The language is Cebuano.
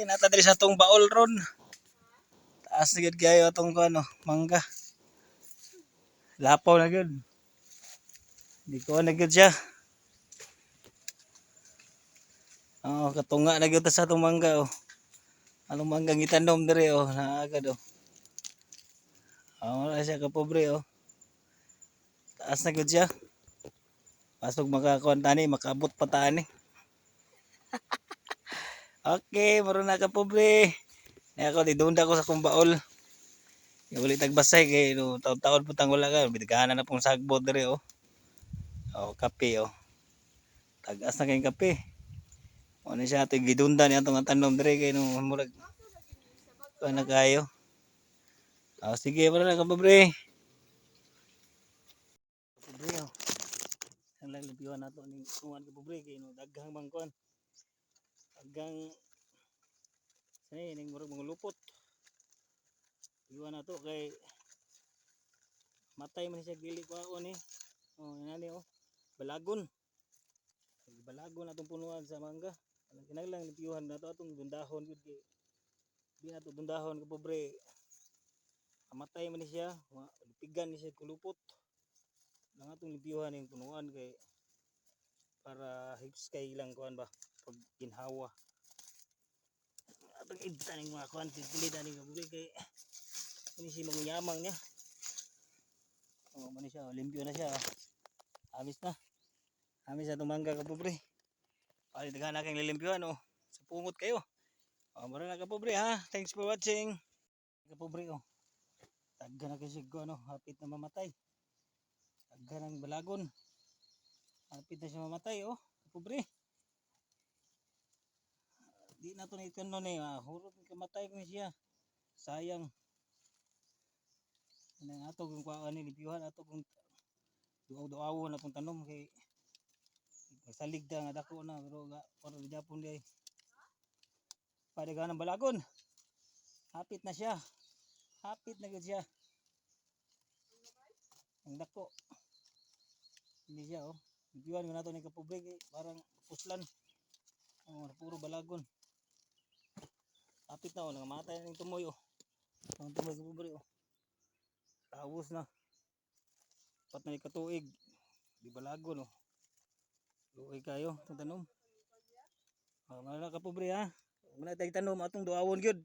Naa ta diri sa atong baol ron. Taas na gyud kayo atong ano, mangga. Lapaw na gyud. Di ko na gyud siya. Oo, katunga na gyud ta sa atong mangga oh. Anong mangga gitanom diri oh, naagad oh. Oh, wala siya kapobre oh. Taas na gyud siya. Pasok makakuan tani, makaabot pa tani. Okay, maro na kapobre. Ay ako didunda ko sa akong baol. Yung ulit tagbasay kay no, taon-taon po tang wala ka, bidgahan na pong sagbot diri oh. Oh, kape oh. Tagas na kayong kape. Ano siya ato gidunda niya atong tanom diri kay no murag kuan na kayo. Oh, sige, maro na kapobre. Kapobre oh. Ang lang limpyuhan nato ning kuan kapobre kay no daghang bangkuan. Daghang sa ning murag mga lupot. Iwan nato kay matay man siya dili kwaon ni. Oh, nani oh. Balagon. Balagon atong punuan sa mangga. Ang kinahanglan limpyuhan nato atong dundahon gyud kay di nato dundahon kapobre. Matay man ni siya, lipigan ni siya kulupot. Lang atong limpyuhan yung punuan kay para hips kay ilang kuan ba pag ginhawa. Atong ibta ning mga kuan pili ning kapobre kay ini si mangyamang niya. Oh, man siya, oh, limpyo na siya. Oh. Amis na. Amis na itong mangga kapobre. Ay, daghan na kang lilimpyuhan oh. Sa pungot kayo. Oh, maro na kapobre ha. Thanks for watching. Kapobre oh. Daghan na kasi ko ano, hapit na mamatay. Daghan ang balagon. Hapit na siya mamatay oh. Kapobre. Di na to na ikanon eh. Ah, hurot kamatay ko siya. Sayang. Ano ato kung kuhaan ni limpyuhan ato kung duaw-duawon na pong tanom kay magsalig da nga dako na pero ga para Japon di ay padaghan ng balagon. Hapit na siya. Hapit na gud siya. Ang dako. Hindi siya oh. Limpyuhan ko nato ni kapobre kay parang puslan. Oh, puro balagon. Hapit na oh, nangamatay na ning tumoy oh. Ang tumoy kapobre oh. Tapos na. Pat na ni katuig. Di balagon oh. Luoy kayo itong tanom. Oh, mga kapobre ha. Muna tayo tanom atong duawon gyud.